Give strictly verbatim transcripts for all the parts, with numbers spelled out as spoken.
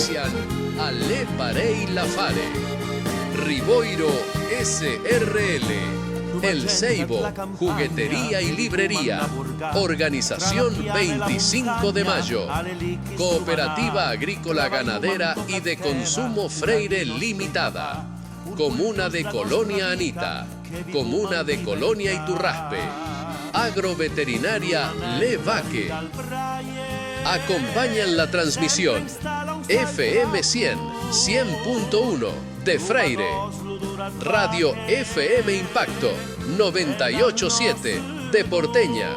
Auspician Alé Parèj Lafare, Rivoiro S R L, El Ceibo, Juguetería y Librería, Organización veinticinco de Mayo, Cooperativa Agrícola Ganadera y de Consumo Freire Limitada, Comuna de Colonia Anita, Comuna de Colonia Iturraspe, Agroveterinaria Le Vaque. Acompañan la transmisión F M cien, cien punto uno de Freire, Radio F M Impacto noventa y ocho siete de Porteña,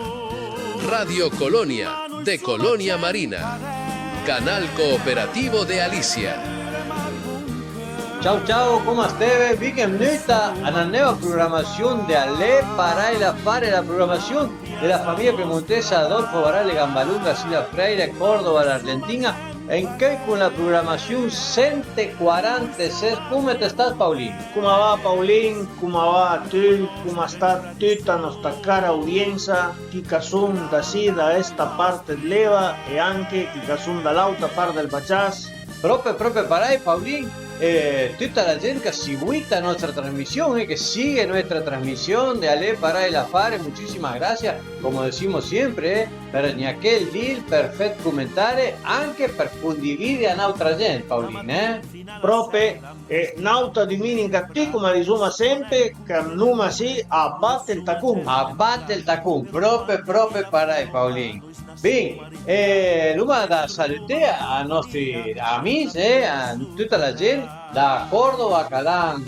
Radio Colonia de Colonia Marina, Canal Cooperativo de Alicia. Ciao, ciao, coma steve? Benvenuta a una nova programassion de Alé Parèj Lafare, la programassion de la famìa piemontesa Adolfo Barale Gambalunga, sü la Freire, Córdoba, l'Argentina, e ancheuj con la programassion sent e quaranteses. Come te stas, Paulin? Coma va, Paulin? Coma va a tut? Coma sta tuta nosta cara audiensa, chi ch'a son da sì, da esta part dl'Eva e anche chi ch'a son da l'àuta part dël Baciàs? Prope, prope parèj, Paulin, e tuta la gent ch'a seguita la nostra trasmission, eh, che sigue nuestra trasmission de Alé Parèj Lafare, muchísimas gracias, como decimos siempre, eh, për gnaché ël dì, për fé ëd comentare, anche për condivide a n'àutra gent, Paulin, eh? Prope, e n'àuta duminica, ti, coma disoma sempe, ch'andoma sì a bate ël tacon. A bate ël tacon, prope, prope parèj, Paulin. Bin, e l'oma da saluté a nòstri amis e a tuta la gent da Córdoba ch'a l'han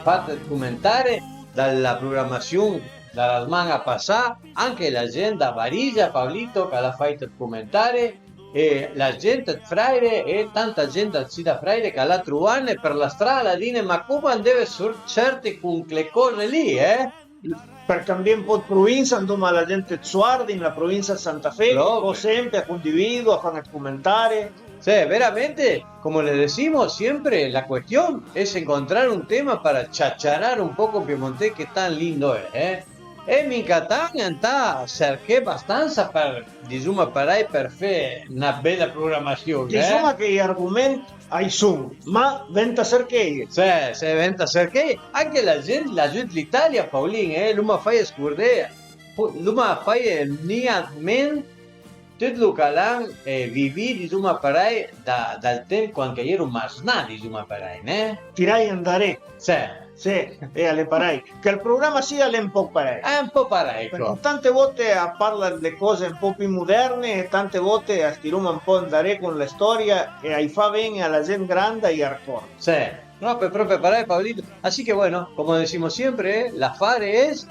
fat ëd comentare da la programassion da la sman-a passà, anche la gent da Varisa, Pablito, ch'a l'ha fàit ëd comentare, e la gent ëd Freire e tanta gent da sì da Freire ch'a l'ha trovane për la strada, dine: "Ma coma andeve sort-, sërti con chle còse lì, eh?" Për cambié un pò ëd provinsa, andoma a la gent ëd Soardin, la provinsa ëd Santa Fe, che ëdcò sempe a condivido, a fan ëd comentare. Sì, veramente, como le decimos siempre, la cuestión es encontrar un tema para chacharar un poco en piemontese, que tan lindo es, eh? E mincatant ëntà sërché bastansa për, disoma parèj, për fé na bela programassion, eh? Disoma che j'argoment a-i son, ma venta sërcheje. Sì, sì, venta sërcheje. Anche la gent là giù dl'Italia, Paulin, eh, l'oma fàit scordé, po-, l'oma fàit vnì an ment tut lo ch'a l'han, eh, vivì, disoma parèj, da, dal temp quand ch'a j'ero masnà, disoma parèj, né? Tiraje andaré. Sì. Sì, e a l'é parèj. Chel programa sì a l'é un pòch parèj. Al é un pò parèj, ecco. Përchè tante vòte a parla dle còse un pò pì moderne e tante vòte as tiroma un pò andaré con la stòria e a-j fa ven-e a la gent granda j'arcòrd. Sì, pròpe, pròpe parèj, Paolino. Así que, bueno, como decimos siempre, eh, l'afare es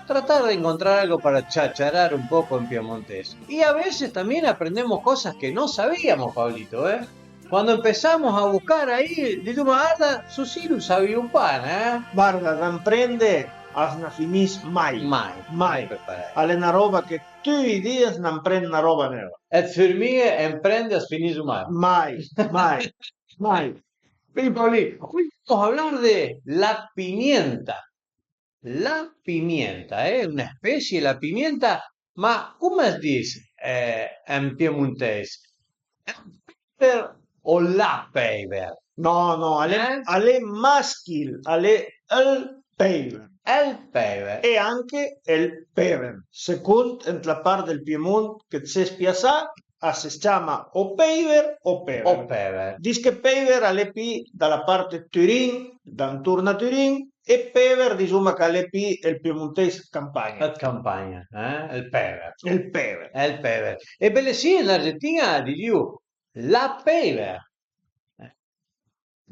tratar de encontrar algo para chacharar un poco en piemontés. Y a veces también aprendemos cosas que no sabíamos, Pablito, ¿eh? Cuando empezamos a buscar ahí, disoma: "Varda, sto sì lo savìo pa, eh?" Varda, d'amprende as na finìs mai. Mai. Mai. Sempre parèj. A l'é na ròba che tui ij di as n'amprend na ròba neuva. Ëd furmìe amprende as finiso mai. Mai, mai, mai. Quindi, Paolì, hoy vamos a hablar de la pimienta. La pimienta, eh, una especie, la pimienta, ma come as dis, eh, en piemontese? Ël pèiver o la pèiver? No, no, a l'é, eh? A l'é maschil, a l'é ël pèiver. Ël pèiver. E anche ël pèver. Second ant la part dël Piemont che it ses piasà, a se ciama o pèiver o pèver. O pèver. Dis che pèiver a l'é pì da la part ëd Turin, d'antorn a Turin, e pèver, disoma ch'a l'é pì ël piemontèis ëd campagna. Ëd campagna, eh? Ël pèver. Ël pèver. Ël pèver. E belessì, an Argentin-a a disìo la pèiver. Eh.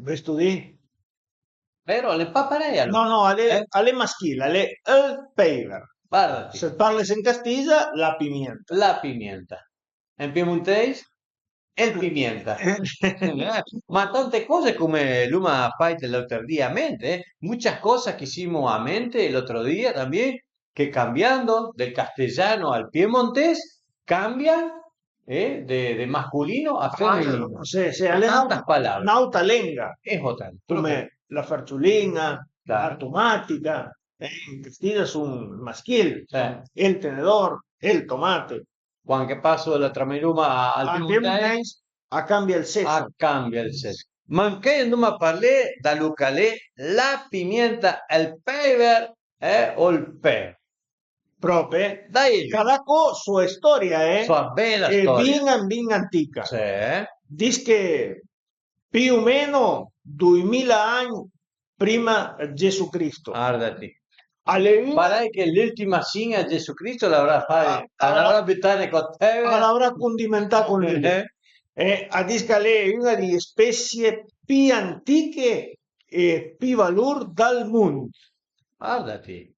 Vëstu di? Vero? A l'é pa parèj, alora. No, no, a l'é, eh? A l'é maschil, a l'é ël pèiver. Varda ti. Se it parles en castisa, la pimienta. La pimienta. En piemontèis? El pimienta. Ma tante còse, come l'oma fàit l'àuter dì a ment, eh? Muchas cosas que hicimos a ment l'otro día también, que cambiando del castellano al piemontés, cambian, eh, de, de masculino a femenino. Ah, sì, sì, a l'é tantas palabras. N'àuta lenga. E jotan, come la ferciolin-a, claro, la tomatica, eh, en castisa son maschil, sì. El tenedor, el tomate. Quand che paso da la trameloma al piemontèis, a cambia ël sesso. A cambia ël sesso. Ma anche anduma a parlé da lu ch'al e la pimienta, ël peiver, eh, o ël pè. Prope. Dai. Ch'al a co soa storia, eh? Soa bela storia. E bin, bin antica. Sì. Dis che più o meno duimila ani prima Gesù Cristo. Guardati. Al e un... Parèj che l'ultima sin-a a Gesù Cristo l'avrà fa, a, a l'avrà butane co tèra. A l'avrà condimentà con lui. Eh. E a dis ch'al e una delle spezie più antiche e più valor dal mondo. Guardati.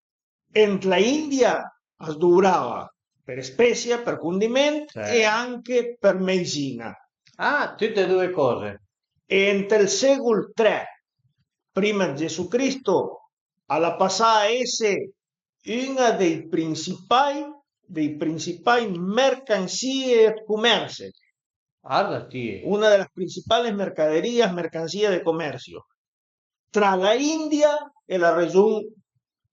Ent la India as dovrava për spesia, për condiment, sì, e anche për meizin-a. Ah, tute e due cose. E ënt ël sécol tre prima Gesù Cristo, a l'ha passà a esse una dei principai, dei principai mercansie dë comerse. Guarda ti. Una de las principales mercaderías, mercancía de comercio tra la India e la región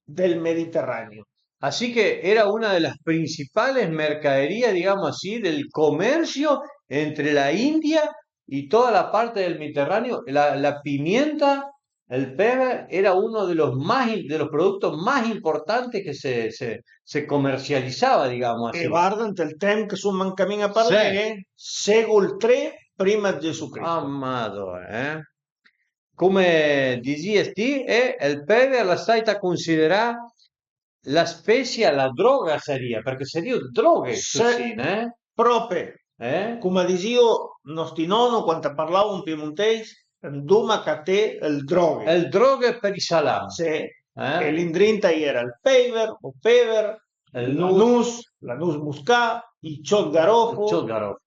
del Mediterráneo. Así que era una de las principales mercaderías, digamos así, del comercio entre la India y toda la parte del Mediterráneo. La, la pimienta, el pebre, era uno de los más, de los productos más importantes que se, se, se comercializaba, digamos así. E guarda, ënt ël temp che soma an camin a parlé, sì, sécol tre prima dë Gesù Cristo. Ah, madò, eh? Come dizìe ti, eh, ël pever a l'é stàita considerà la spesia, la droga a sarìa, përchè a sarìo droghe, sì, così, eh? Prope. Eh? Come a dizìo nòsti nòno quand a parlavo an piemontèis, andoma caté ël droghe. Ël droghe për i salam. Sì. Eh? E lì ëndrinta a-i era ël peiver, o pever, ël la nus, la nus muscà, i ciò dë garofo. I ciò dë garofo.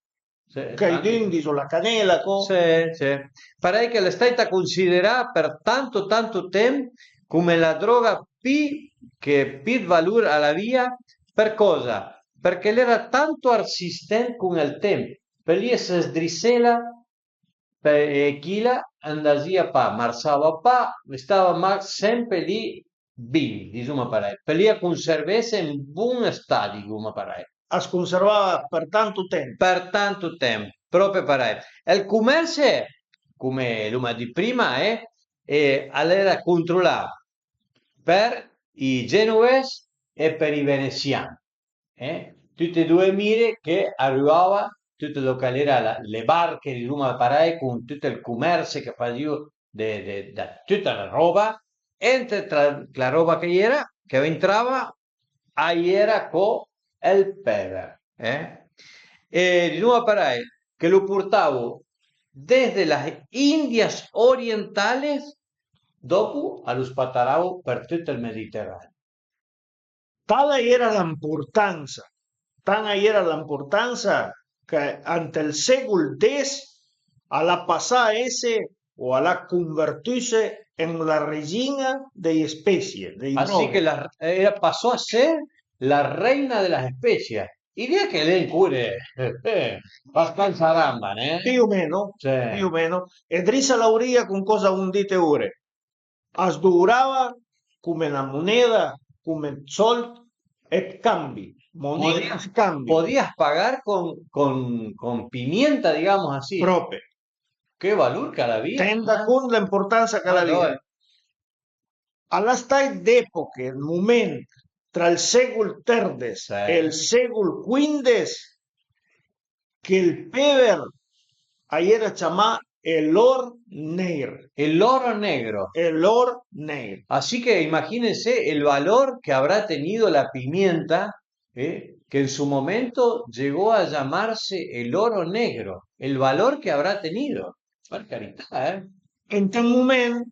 Sì, quaidun a diso la canela, co. Sì, sì. Parèj che a l'é stàita considerà për tanto, tanto temp come la droga pì, che pì dë valor a l'avìa, për còsa? Përchè a l'era tanto arsistent con ël temp, për lì a së sdrissela, e chila a andasìa pa, marsava pa, restava mach sempe lì bin, dizuma parèj, për lì a conservesse an bon stà, dizuma parèj. A së conservava për tanto temp. Për tanto temp, prope parèj. Ël comerse, come l'oma dit prima, eh, eh, a l'era controlà për i genoves e për i venesian, eh? Tute e due mire che a rivava tut lò ch'a l'era la, le barche, dizuma parèj, con tut ël comerse ch'a fasìo de, de, da tuta la roba, e ënt la, la roba ch'a-i era, ch'a intrava, a-i era co ël pever, eh? E dizuma parèj che lo portavo desde las Indias Orientales, dopo a lo spataravo për tut ël Mediterraneo. Tala a-i era l'amportansa, tan a-i era l'amportansa che ant ël sécol des a l'ha passà a esse o a l'ha convertüse an la regin-a dei spesie, dei... Ah, sì, droghe. Che la, eh, pasó a ser la reina de las especias. Idea che l'é ancora, eh, eh, bastansa ramba, né? Più o meno, sì, più o meno. E drissa l'auria con còsa a l'hom dite ore. A së dovrava come na moneda, come ëd sòld, ëd cambi, moneda ëd cambi. Podías pagar con, con, con pimienta, digamos así. Prope. Che valor ch'a l'avìa. Tenda cont l'amportansa ch'a l'avìa. A l'ha stàit d'époche, ëd moment tra ël sécol tërdes, sì, e ël sécol quindes, che ël pever a-i era ciamà l'or neir. El oro negro. L'or neir. Así que imagínense el valor que habrá tenido la pimienta, eh, que en su momento llegó a llamarse el oro negro. El valor que habrá tenido. Per carità, eh. Ant un moment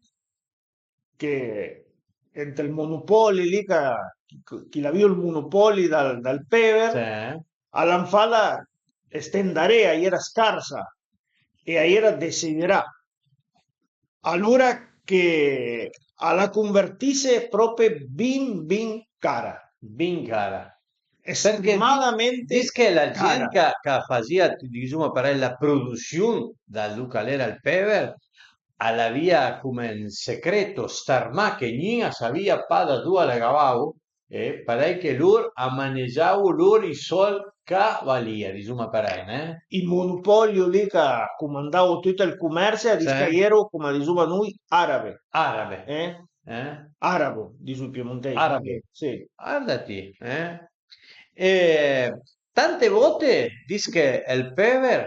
che ant ël monopoli lì, ch'a, chi l'avìo ël monopoli dal, dal pever, sì, a l'han fala ëstendaré, a-i era scarsa, e a-i era desiderà. Alora che a l'ha convertise prope bin, bin cara. Bin cara. Përchè estimadamente dis che la gent ch'a, ch'a fasìa, dizuma parèj, la produsiun da lu ch'a l'era ël pever, a l'avìa come un secreto starmà che gnun a savìa pa da ëndua a l'avìo, e parèj che lor a manegiavo lor i sòld ca valìa, dizuma parei, ne? Il monopolio lì ch'a cumandavo tüt ël cumersi, a dis ch'a j'ero, coma dizuma nui, arabe. Arabe. Eh? Eh? Arabo, dizu i piemontesi. Arabo. Sì. Guarda ti, eh? E tante volte dis che ël pever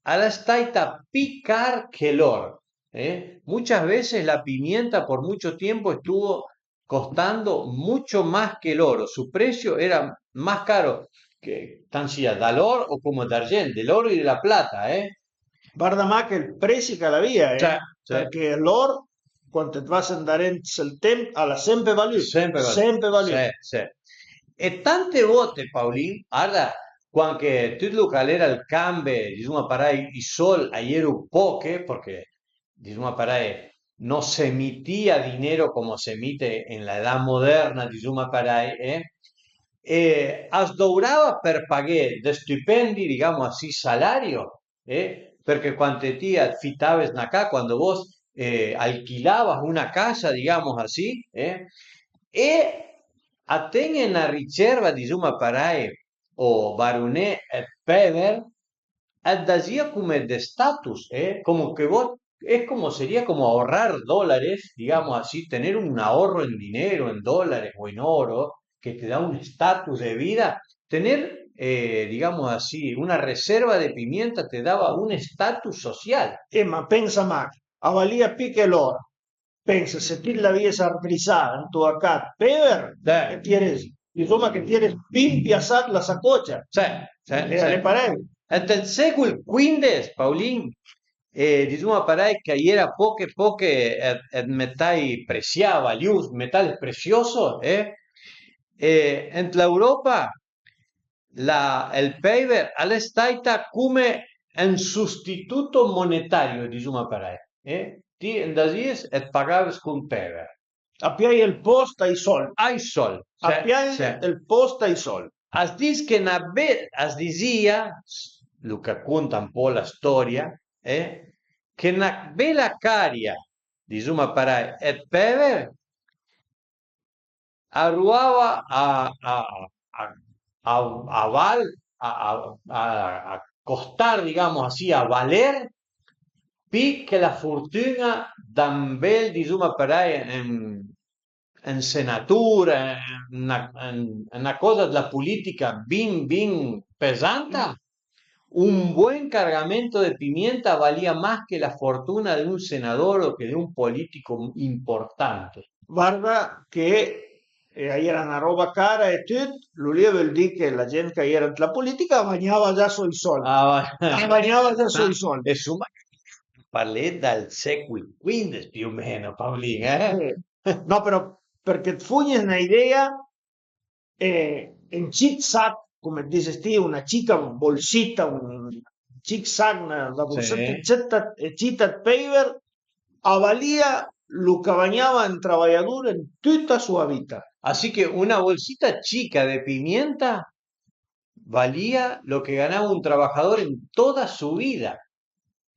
al è staita pi car che l'or, eh? Muchas veces la pimienta por mucho tiempo estuvo costando mucho más que el oro, su precio era más caro que, tant sia da l'or o come d'argent, de l'oro e de la plata, eh? Varda mach ël presi ch'al avìa, eh? Cioè, cioè. Përchè l'or, quand it vas andarent sël temp, al a sempe valü. Sempe valü. Sempe valü. Sì, sì. E tante volte, Paulin, guarda, quand che tüt lu ch'al era ël cambe, dizuma parei, i sold a j'ero poche, përchè, dizuma parei, no se emitìa dinero come se emite en la edad moderna, dizuma parei, eh? E as dovrava për paghé dë stipendi, digamo así, salario, eh? Përchè quand ti afitaves na ca, quando vos, eh, alquilavas una casa, digamos así, eh? E a ten-e na riserva, dizuma parei, o baroné ëd pever, a dasìa come de status, eh? Como che vos, es como, sería como ahorrar dólares, digamos así, tener un ahorro en dinero, en dólares o en oro, que te da un estatus de vida, tener, eh, digamos así, una reserva de pimienta te daba un estatus social. Eh, ma pensa mach, a valìa pi che l'or. Pensa, se ti l'avìes ardrisà ën to ca ëd pever, eh, che ti eres, dizuma che ti eres bin piasà dla sacocia. Sì, sì, e sì. Al e parei. Ënt ël sécul quindes, Paulin, e dizuma parei ch'a-i era poche, poche ëd, ëd metai presià, valius, metales preciosos, eh? E ënt l'Europa la, ël peiver al e staita come un sostituto monetario, dizuma parei, eh? Ti andasies e it pagaves cun pever. A piaje ël post ai sold. Ai sold, a piaje ël post ai sold. As dis che na be-, as disìa, lu ch'a conta un po' la storia, eh, che na bela caria, dizuma parei, ëd pever a rivava a, a, a, a, a val, a, a, a, a costar, digamos así, a valer pi che la fortun-a d'un bel, dizuma parei, un, un senatur, na, na coza dla politica bin, bin pesanta, un buen cargamento de pimienta valía más que la fortuna de un senador o que de un político importante. Varda che, eh, a-i era na roba cara e tüt, lu lì a völ dì che la gent ch'a-i era ant la politica a vagnava già soi sold. Ah, va- a vagnava già soi sold. Insomma, parlé dal sécul quindes più o meno, Paolin, eh? Eh. No, però, përchè it fugnes na idea, eh, un cit sac, come it dises ti, una cica bolsita, un cit sac, na, na bolseta, sì, cita, cita ëd peiver, a valìa lu ch'a vagnava un travajadur ën tüta a sua vita. Así que una bolsita chica de pimienta valía lo que ganaba un trabajador en toda su vida.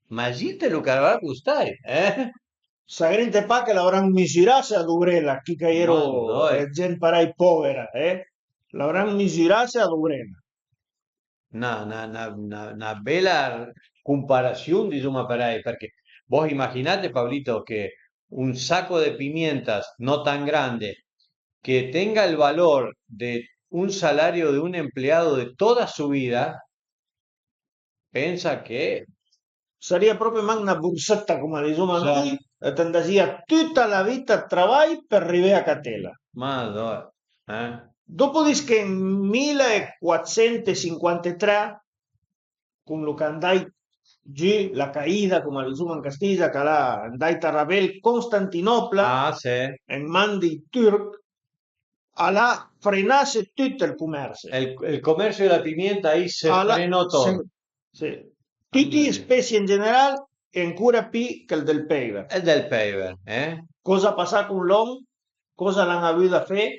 Imagínate lo que habrá costado, eh? Sagrente pa che l'avran misürase a dovrela, chi ch'a j'ero, eh, gent parei povera, eh? L'avran misürase a dovrela. Na, na, na, na, na bela comparasiun, dizuma parei, përchè vos imaginate, Pablito, che un saco de pimientas no tan grande que tenga el valor de un salario de un empleado de toda su vida, pensa che... Sarìa propi mach na borsëtta, coma dizuma nui, e it andasìa tüta la vita ëd travaj për rivé a catela. Ma no, eh? Dopo dis che ën mila e quatsent e sinquantetré, con lo ch'a andait giù, la caida, coma a dizuma an castisgn, ch'a l'ha andait a rabé ël Costantinopla, ah, sì, an man dij türch, a l'ha frenase tüt ël comersi. El, el comercio de la pimienta ahí se frenó todo. Sì, sì. Tüti ij spesie an general e ancora pì chël dël peiver. E dël peiver, eh? Coza a pasà con l'om? Coza l'han avü da fé?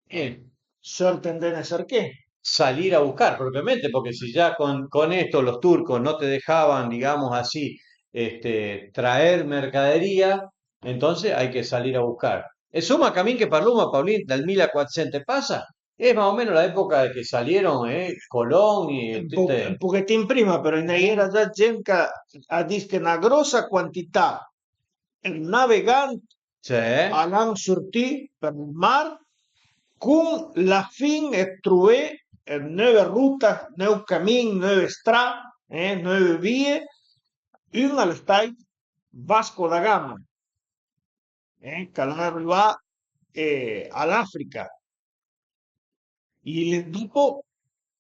Eh, sort andene sërché. Salir a buscar, propiamente, porque si ya con, con esto los turcos no te dejaban, digamos así, este, traer mercadería, entonces hay que salir a buscar. Insoma, camin che parluma, Paolin, dal milacuatsent e pasa, E más o meno la época che salieron, eh, Colón e un po-, tüte un pochetin prima, però a-i era già gent ch'a dis che na grosa quantità dë navegant Sì. A l'han surtì për ël mar cun la fin dë truvé, eh, neuve ruta, neuv camin, neuve stra, eh, neuve vie. Un al e stait Vasco da Gama, eh, ch'al e arivà, eh, a l'Africa. E dopo,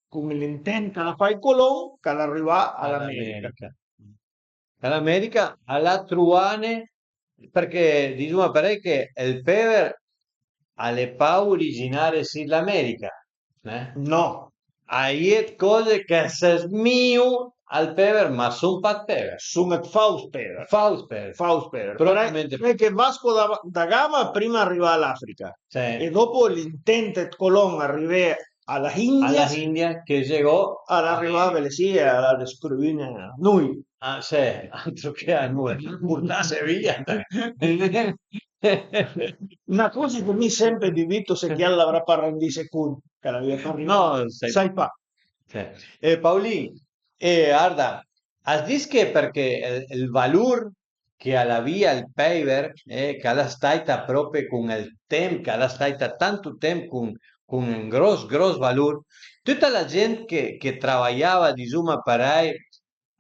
cun l'intent ch'al a fait Colomb, ch'al a arivà a l'America. A l'America. A l'America al a truvane, përchè dizuma parei che ël pever al e pa originari sì dë l'America, eh? No. A-i é dë coze ch'a s'zmiju al pever, ma a sun pa dë pever. Sun dë faus pever. Faus pever. Faus pever. Però parei, parei che Vasco da, da Gama prima a ariva a l'Africa. Sì. E dopo l'intent dë Colomb arivé a la India, a la India, che llegò, al a arivà, bele sì, al a dëscruvune a nui. Ah, sì, altro che a nui, purtase via. Na coza che mi sempe dubito se chiel l'avrà pa randise cont ch'al avìa pa arivà. No, sai, sai pa. Sì. Eh, Paolin, eh, arda, as dis che përchè ël, ël valur che al avìa ël peiver, eh, ch'al a staita propi cun ël temp, ch'al a staita tantu temp cun, cun un gros, gros valur, tüta la gent che, che travajava, dizuma parei,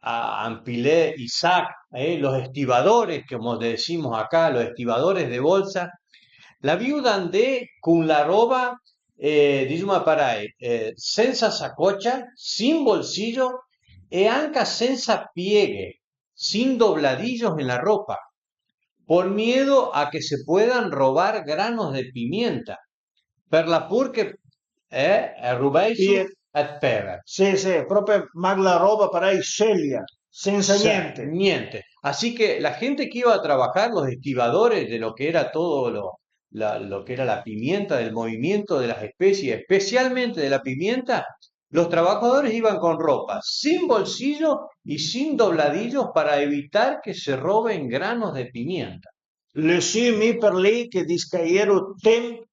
a, a empilé i sach, eh, los estibadores, como decimos acá, los estibadores de bolsa, l'avìu da andé cun la roba, eh, dizuma parei, eh, sensa sacocia, sin bolsillo e anca sensa pieghe, sin dobladillos en la ropa, por miedo a que se puedan robar granos de pimienta, për la pur che, eh, a rubèissu dë pever. Sì, sì, propi mach la roba parei sëlia, sensa niente. Niente. Así que la gente que iba a trabajar, los estibadores de lo que era todo lo, la, lo que era la pimienta, del movimiento de las especies, especialmente de la pimienta, los trabajadores iban con ropa sin bolsillo y sin dobladillos para evitar que se roben granos de pimienta. L'ai lessù mi për li che dis ch'a-i era dë temp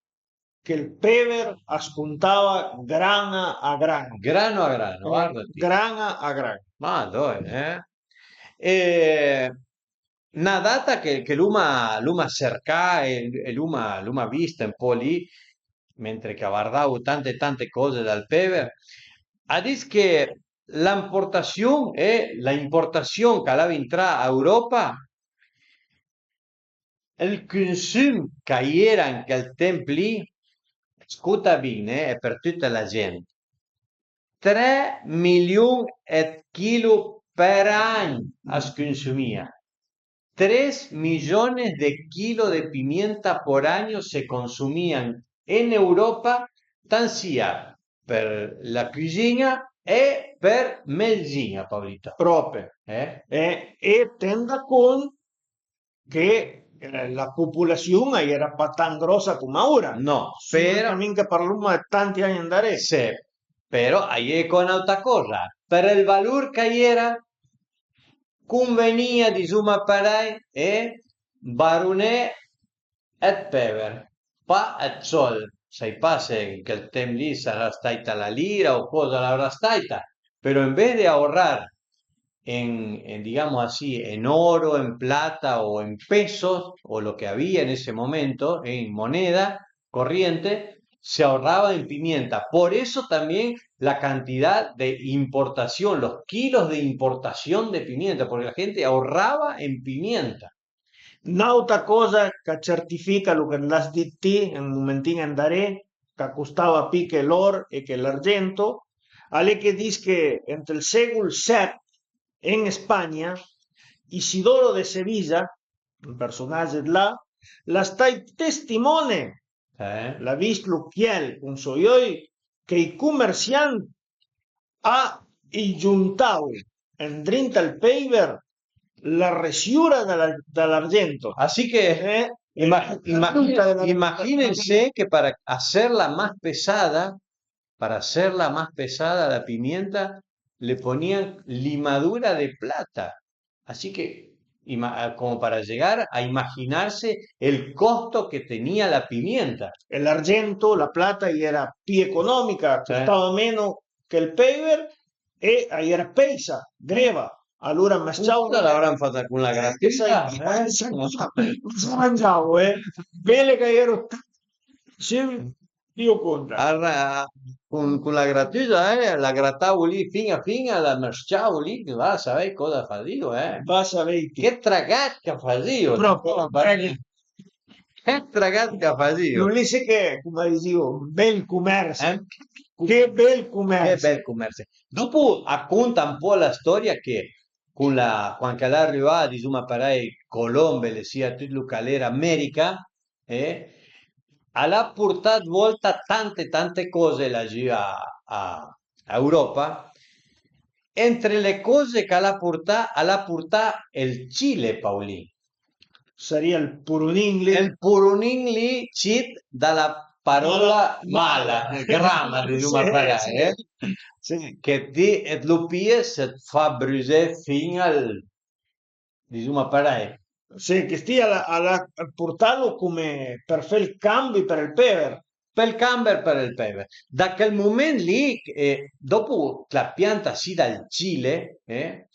che ël pever as cuntava gran-a a gran-a. Grano a grano, guarda ti. Gran-a a gran-a. Madòna, eh. E na data che, che l'uma, l'uma sercà e, e l'uma, l'uma vist un po' lì, mentre che a vardavo tante, tante cose dal pever, a dis che l'importasion e la importasion ch'al a intrà a Europa, ël cunsum ch'a-i era an chel temp lì, scuta bin, eh, e për tüta la gent, tre milion dë chilo për agn as cunsumìa. Tres millones de kilo de pimienta por año se consumían en Europa, tant sia për la cusin-a e për medsin-a, Paolito. Propi. Eh? E, e ten da cont che, eh, la populasion a-i era pa tant grosa coma ora. No, però minca parluma dë tanti ani andaré. Sì, però a-i é co n'àuta coza. Për ël valur ch'a-i era, cunvenìa, dizuma parei, e baroné dë pever, pa dë sold. Sai pa se an chel temp lì a sarà staita la lira o coza a l'avrà staita, però en vez de ahorrar en, en, digamos así, en oro, en plata o en pesos, o lo que había en ese momento, en moneda corriente, se ahorraba en pimienta. Por eso también la cantidad de importación, los kilos de importación de pimienta, porque la gente ahorraba en pimienta. N'àuta coza ch'a certifica lo che l'has dit ti un momentin andaré, ch'a costava pì che l'òr e che l'argento, al é che dis che ant ël sécol set en Spagna, Isidoro de Sevilla, un përsonage d'là, l'ha stait testimone, eh, l'ha vist l'uchiel cun soi öi che i comersiant a-j giontavo andrinta al peiver la resiura da la, da l'argento. Así que, eh, ima-, ima-, imagínense que para hacerla más pesada, para hacerla más pesada la pimienta, le ponían limadura de plata. Así que ima-, eh, como para llegar a imaginarse el costo que tenía la pimienta. E l'argento, la plata, a-i era pì economica, a costava meno che ël pever e a-i era peisa, greva. Alora a mës-ciavo. Cosa l'avran fata con la gratuita? Sai, eh? Sai, ma mangiavo, eh? Bele che a-i ero sì, Dio conta. Al ra-, con, con la gratuita, eh, la gratavo lì fin a fin, la mës-ciavo lì, va a savei cosa fasìo, eh. Va a savei ti. Che tragat ch'a fasìo. Proprio, che tragat ch'a fasìo. Lu lì sì che, come disìo, un bel commercio. Eh? Che bel commercio. Che bel commercio. Dopo a conta un po' la storia che con la, quand ch'al è arivà, disoma parei, Colomb e l'é ëssì a tut lo ch'al era America, eh, al a portà d'vòlta tante, tante cose là giù a, a, a Europa. Entre le cose ch'al a portà, al a portà ël Cile, Paolin. Sarìa ël purunin lì. Ël purunin lì, cit da la parola mala, grama, disoma parei, eh? Sì. Che ti, e lo pìe, s'ët fa brusé fin al, disoma parei. Sì, chëstì al a, al a portalu come për fé ël cambi për ël pever. Për ël cambi për ël pever. Da chel moment lì, eh, dopo la pianta sì dal Cile, eh,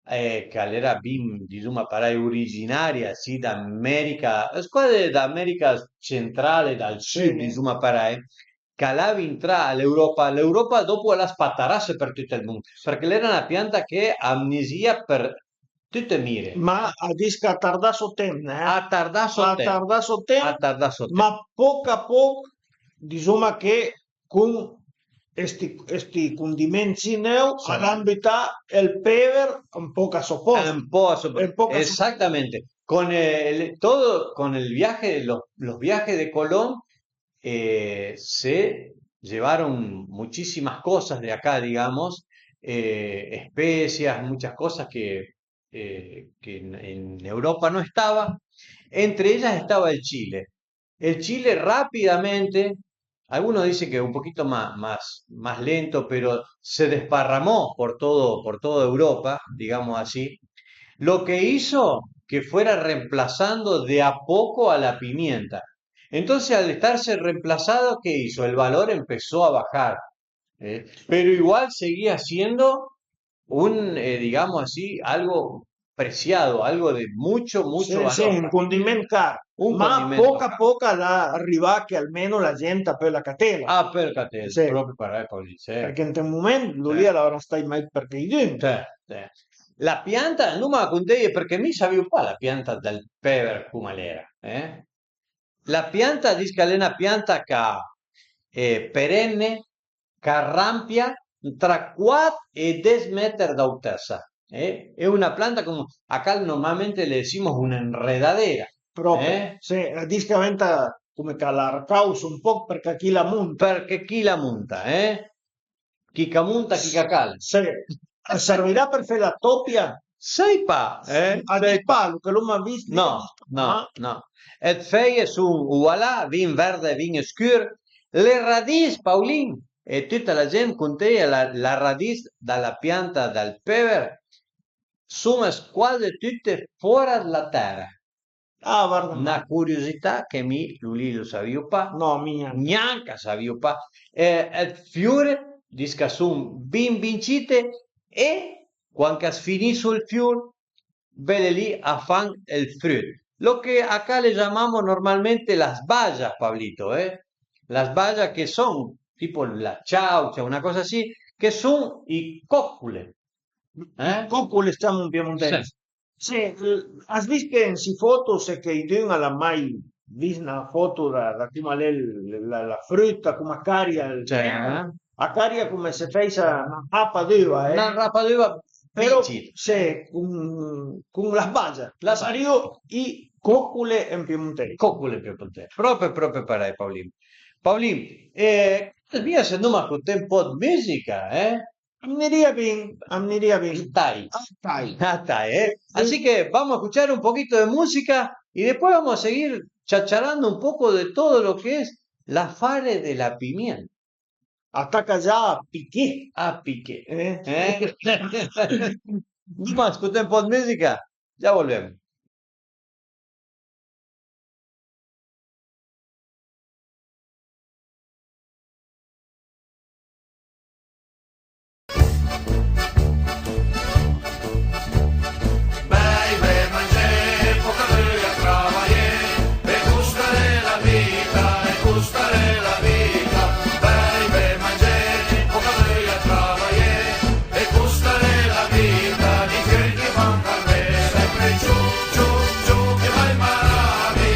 eh, ch'al era bin, disoma parei, originaria sì d'America, squase d'America centrale, dal sud, sì, disoma parei, ch'al a intrà a l'Europa, l'Europa dopo a l'ha spatarà sö për tut ël mond, përchè l'era na pianta che a vnisìa për tute mire. Ma a dis ch'a tardà sò temp, eh? A tardà sò temp. A tardà sò temp, a tardà sò temp. Ma poch a poch, disoma che con sti, sti condiments neu, sì, a l'han butà ël pever un poch a sò post. Un po' a sò post. Exactamente. Con, eh, el, todo, con el viaje, los, los viajes de Colón, eh, se llevaron muchísimas cosas de acá, digamos, eh, especias, muchas cosas que, eh, que en, en Europa no estaba. Entre ellas estaba el chile. El chile rápidamente, algunos dicen que un poquito más, más, más lento, pero se desparramó por todo, por toda Europa, digamos así, lo que hizo que fuera reemplazando de a poco a la pimienta. Entonces, al estarse reemplazado, ¿qué hizo? El valor empezó a bajar, ¿eh? Pero igual seguía siendo un, eh, digamos así, algo preciado, algo de mucho, mucho valor. Sì, un condiment car. Un condiment car. Ma poc a poc a l'é arivà che almeno la gent a peul catela. A peul catela, sì, propi parei, Paolin, sì. Përchè ënt un moment lu lì a l'era stait mai për cheidun. Sì, sì. La pianta, no, ma conteje, përchè mi savìo pa la pianta dël pever coma l'era, eh? La pianta, a dis ch'a l'é na pianta ch'a, eh, perenne, ch'a rampia tra quat e des meter d'autessa, eh? E una planta com-, a cal normalmente le decimos un'enredadera, propi, eh? Sì, a dis ch'a venta come ch'a l'arcausa un poch përchè chi la monta. Përchè chi la monta, eh? Chi ch'a monta, chi ch'a cala. Sì. A servirà për fé la topia? Sai pa, eh? A dis pa, lu che l'oma vist. No, no, no. Ëd feje son, o va là, vin verde, vin scur. Le radis, Paolin, e tuta la gent conteje, la, la radis da la pianta dël pever son squase tute fora dla tera. Ah, varda. Na curiosità che mi lu lì lu savìo pa. No, mi gnanca. Gnanca savìo pa. Eh, ëd fior, dis ch'a son bin bin cite, e quand ch'as finisso ël fior, bele lì a fan ël frut. Lo che acá le giamamo normalmente las bajas, Pablito, eh? Las bajas che son tipo la ciaucia, una cosa así, che son i cocole. Eh? Cocole, stiamo in piemontese. Sì. Sì, as vist che ën sti foto, se cheidun a l'ha mai vist na foto da, da coma l'é la, la, la fruta, coma caria, eh? A caria coma se fèissa na rapa d'uva, eh? Na rapa d'uva. Però, sì, con, con la bagia. La sarìo i cocole ën piemontèis. Cocole ën piemontèis. Propi, propi parèj, Paolin. Paolin, eh, via, se no, ma scolté un pò ëd mùsica, eh? A vnirìa bin, a vnirìa bin. Atai. Atai. Atai, eh. Así que vamos a escuchar un poquito de música y después vamos a seguir chacharando un poco de todo lo que es l'afare de la pimienta. A taca già a piché. A piché. Eh? Eh? Ma scolté un pò ëd mùsica. Ya volvemos. Beive, mangé, poca veuja travajé, e custa a l'é la vita, e custa a l'é la vita. Beive, mangé, poca veuja travajé, e custa a l'é la vita, di chei che fan café, sempre ciuc, ciuc, ciuc, che vai maravi,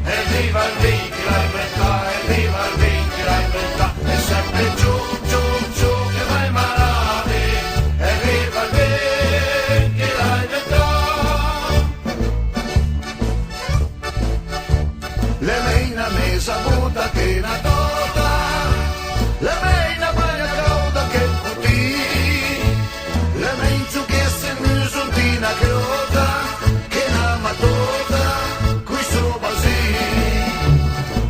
e viva ël vin che l'ha inventà, e viva ël vin che l'ha inventà, e sempre ciuc, ciuc, ciuc, che vai maravi, e viva ël vin che l'ha inventà. L'é mej na meza bota che na tòta, l'é mej na bagna càuda che ël cotì, l'é mej ciuchesse ël muso ant üna crota che na matota coj sò basì.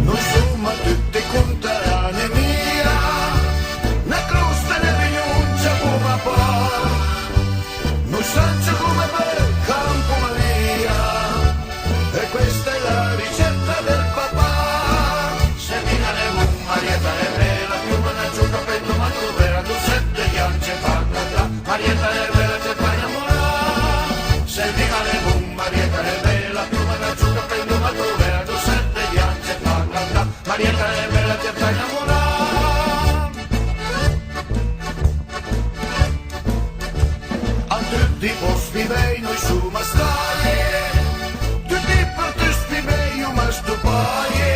Noi soma tuti contaranei mia, na crosta ne vegnon ciapoma pa. Noi san ciò come bel campo Maria, e questa è la ricetta del papà. Se ël vin a l'é bon, Marieta a l'é bela, piuma na ciuca, pendo ma trovera, do sèt de ghiance, fa cantà. Marieta a l'é bela, se fa inamorà. Se ël vin a l'é bon, Marieta a l'é bela, piuma na ciuca, pendo ma trovera, do sèt de ghiance, fa cantà. Marieta a l'é bela, se fa inamorà. An tuti ij pòst pi bej noi soma staje, tuti ij përtùs pi bej j'oma stopaje.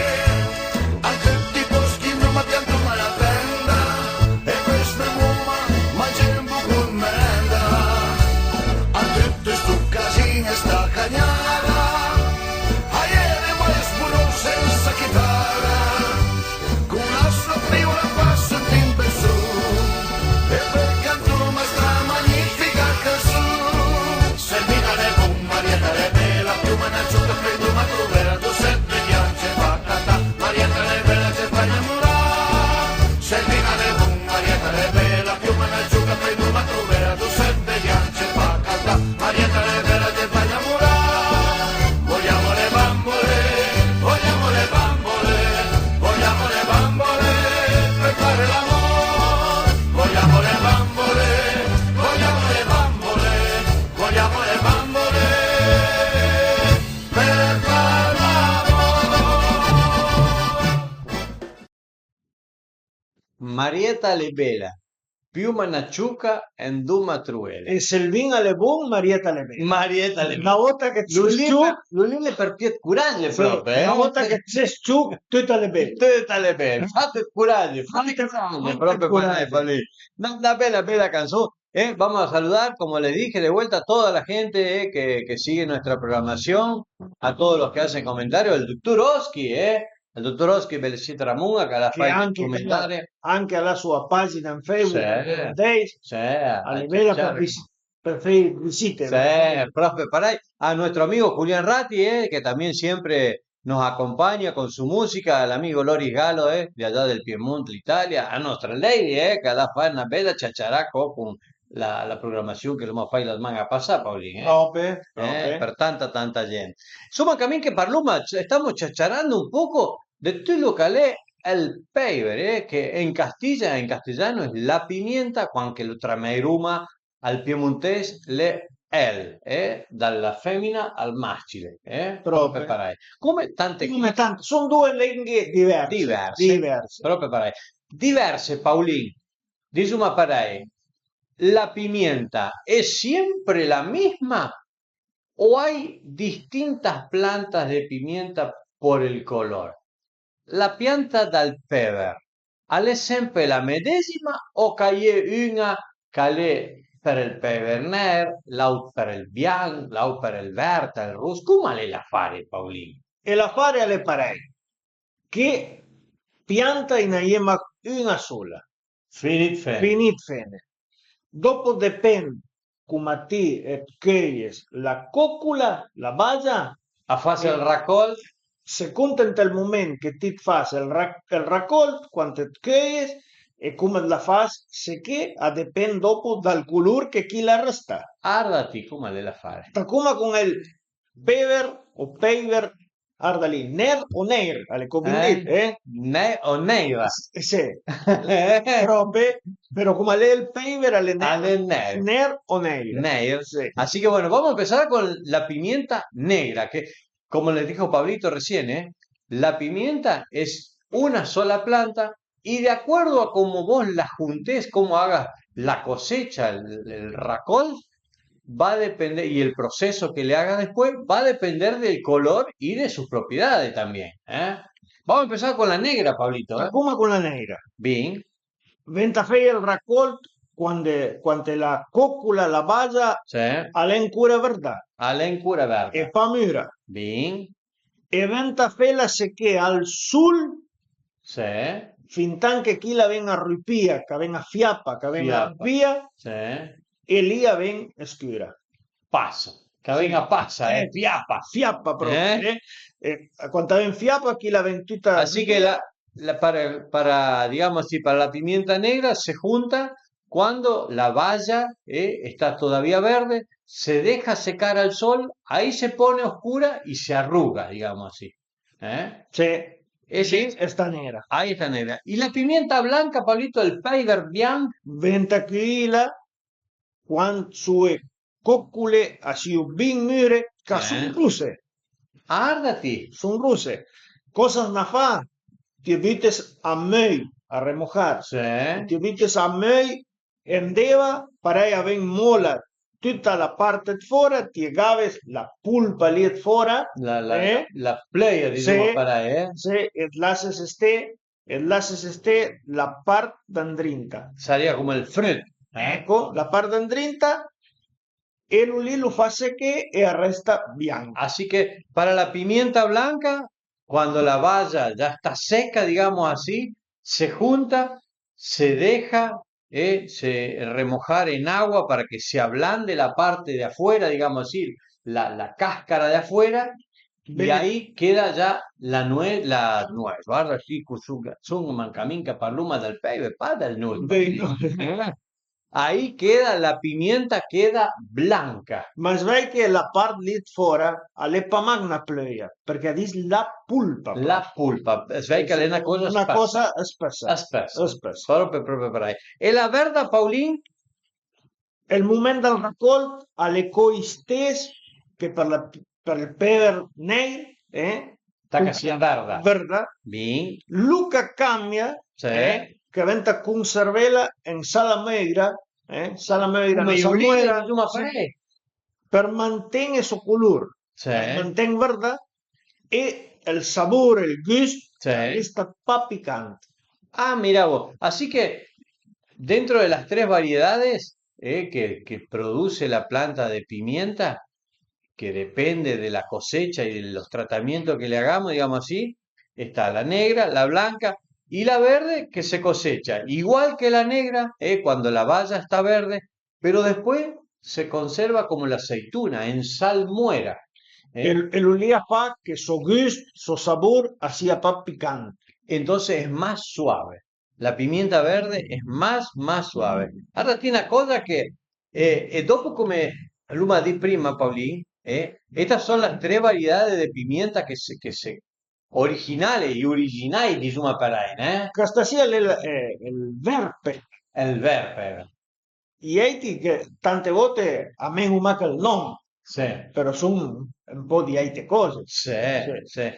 An tuti ij pòst ch'i l'oma piantoma la tenda, e pòi s'fërmoma mangé un bocon ëd merenda. An tut sto casin e sta cagnara, a j'ere mai sbonò sensa chitara. Con la sò fiola passa ëd un beson, e pòi cantoma sta magnifica canson. Se ël vin a l'é bon, Marieta a l'é bela, piuma na ciuca, pendo ma trovera, do sèt de ghiance, fa cantà. Marieta a l'é bela, se fa inamorà. Se ël vin a l'é bon, Marieta a l'é bela, piuma na ciuca, pendo ma trovera, do sèt de ghiance, fa cantà. Marieta a l'é bela, se fa inamorà. Vogliamo le bambole, vogliamo le bambole, vogliamo le bambole per fare l'amor. Vogliamo le bambole, vogliamo le bambole, vogliamo le bambole per far l'amor. Marieta a l'é bela, piuma na ciuca e andoma a trovela. E se ël vin a l'é bon, Marieta a l'é bela. Marieta a l'é bela. Na vòta che it ses ciuch, lu lì l'é për pié ëd coraggio, sì, pròpi, eh? Na vòta che it ses ciuch, tut a l'é bel. Tut a l'é bel. Fate coraggio, fate coraggio, pròpi parèj, parèj. Na, na bela, bela canzon. Eh, vamos a saludar, como les dije de vuelta, a toda la gente, eh, que, que sigue nuestra programación, a todos los que hacen comentarios, el doctor Oski, eh, el doctor Oski Belcit Ramonga, que l'ha fait anche, comentari. Anche a la sua pagina in Facebook, sì, Days, sì, a livello per, per fare visite, sì, proprio para a nuestro amigo Julián Ratti, eh, que también siempre nos acompaña con su música, el amigo Loris Galo, eh, de allá del Piemonte, Italia, a nuestra Lady, eh, que l'ha fait na bela ciaciarà co con la, la programazion che l'oma fait la sman-a passà, Paolin, eh? Pròpi, eh, pròpi. Për tanta, tanta gent. Insoma, camin che parloma, stamo ciaciarando un poco de tut lo che l'é ël peiver, eh, che in castisa, in castigiano, la pimienta, quand che lo trameiroma al piemontèis, l'é el, eh, da la fèmina al mascile, eh? Pròpi. Pròpi parèj. Come tante, come tante, son doe lenghe diverse. Diverse. Diverse. Pròpi parèj. Diverse, Paolin. Disoma parèj, la pimienta è sempre la misma o hay distintas plantas de pimienta por el color? La pianta dal pèver a l'é sempre la medésima o ch'a-i é un-a ch'a l'é për ël pèver nèir, l'àut për ël bianch, l'àut për ël vert, ël ross? Com a l'é l'afari, Paolin? E l'afari a l'é parèj, che pianta a-i na-i é mach un-a sola. Finit fene. Finit fene. Dopo depend coma ti it cheuies la còcola, la baza, a fas ël racòlt. Second ant ël moment che ti it fas ël ra-, ël racòlt, quand it cheuies, e cum it la fas seché a depend dopu dal culur che chila a resta. Arda ti cum al e l'afare. Tacuma cun ël pever o peiver, arda li, ner o neir, al e com dit, eh? Ner o neira. Eh, sì. Prope, però cum al e ël peiver al e ner, al e ner. Ner o neir. Neir. Sì. Así que bueno, vamos a empezar con la pimienta negra, que como les dijo Pablito recién, ¿eh? La pimienta es una sola planta y de acuerdo a cómo vos la juntés, cómo hagas la cosecha, el, el racol, va a depender, y el proceso que le hagas después, va a depender del color y de sus propiedades también, ¿eh? Vamos a empezar con la negra, Pablito, ¿eh? Tacuma cun la neira. Bien. Venta fé ël racolt quande, quande la cocula, la baza, sì, al e ancora verda. Al e ancora verda. E pa müra. Bin. E venta fela seché al sul, sì, fintan che chila a ven arrüpìa, ch'a ven a fiapa, ch'a ven arrüpìa, sì, e lì a ven scüra. Pasa, ch'a ven a pasa, eh, fiapa. Fiapa propi, eh? Eh, quando a ven fiapa, chila a ven tüta. Así que la, la, para, para, digamos así, para la pimienta negra se junta cuando la baya, eh, está todavía verde, se deja secar al sol, ahí se pone oscura y se arruga, digamos así. ¿Eh? Sì. E sì, sì, sta nera. Ahí está negra. ¿Y la pimienta blanca, Pablito, el peiver bianch? Venta cüìla quand sue cocule a sìu bin müre, ch'a sun ruse. Arda ti. Sun ruse. Cosa s'na fa? T'ie bütes a möi, a remojar. Sì. T'ie bütes a möi e andeva, parei a ven mola tüta la part dë fora, t'ie gave la pulpa lì dë fora, la, la, eh? La, la pleuia, dizuma parei, eh? Sì, e t'lasse sté, e t'lasse sté la part d'andrinta. Sarìa come ël früt, eh? Eco, la part d'andrinta, e lu lì lu fa seché e a resta bianch. Así que para la pimienta blanca, cuando la baya ya está seca, digamos así, se junta, se deja, eh, se remojar en agua para que se ablande la parte de afuera, digamos así, la, la cáscara de afuera, y ahí queda ya la nuez, la nuez, guarda, sì, sun, sun mancamint ch'a parluma dël peiver, pa dël nuez. Ahí queda la pimienta, queda blanca. Ma svei che la part lì dë fora al e pa mach na pleuia, përchè a dis la pulpa. La pulpa, svei ch'al e na coza, na coza spessa. Spessa. Spessa. Propi, propi parei. E la verda, Paulin? Ël mument dël racolt al e co istes che për la, për ël pever neir, eh? Taca a sia verda. Verda. Bin. Lu ch'a cambia, sì, eh, ch'a venta cunservela ën salamöira, eh? Salamöira, come na salmuera, insuma, sì, parei. Për manten-e so culur, sì, për manten verda e ël sabor, ël güst, sì, a resta pa picant. Ah, mira vos. Así que dentro de las tres variedades, eh, que, que produce la planta de pimienta, que depende de la cosecha y de los tratamientos que le hagamos, digamos así, está la negra, la blanca y la verde que se cosecha igual que la negra, eh, cuando la baya está verde, pero después se conserva como la aceituna, en salmuera, eh. E, e lu lì a fa che so güst, so sabor a sia pa picant. Entonces es más suave. La pimienta verde es más, más suave. Arda ti na coza che, eh, e dopo come l'uma dì prima, Paulin, eh, estas son las tres variedades de pimienta que se, que se, originale, i originai, dizuma parei, ne? Chësta sì al e ël, eh, ël verpe. Ël verpe. I eiti che tante volte a men-u mach ël nom, sì, però sun un po' di eite coze. Sì, sì, sì.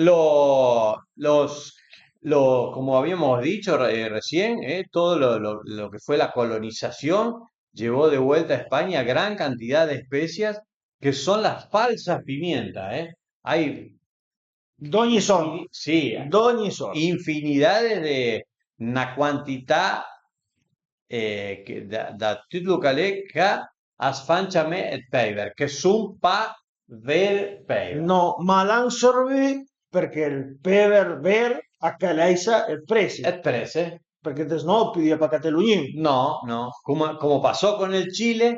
Lo, los, lo, como habíamos dicho re-, recién, eh, todo lo, lo, lo que fue la colonización llevó de vuelta a España gran cantidad de especias que son las falsas pimientas, eh. Hay d'ogni sort. Sì, d'ogni sort. Infinidades de na quantità, eh, che da, da tüt lo ch'al e ch'a fan ciamé ëd peiver, che sun pa vere peiver. No, ma l'han servü përchè ël pever ver a caleisa ëd presi. Ëd presi. Përchè se no pudìa pa catelu gnün. No, no. Como, como pasó con el chile,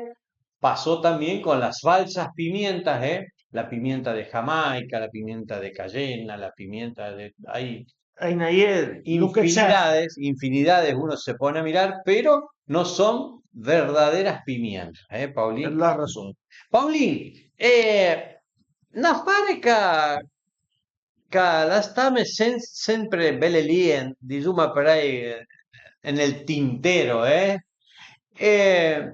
pasó también con las falsas pimientas, eh. la pimienta de Jamaica, la pimienta de cayenne, la pimienta de, hay A i n'a ie, lu che serv. Infinidades, infinidades uno se pone a mirar, pero no son verdaderas pimientas, eh, Paulin? L'has rason. Paulin, eh, n'afare ca, ca l'ha stame sen-, sempre bele lì, en, disoma parei, eh, en el tintero, eh? Eh,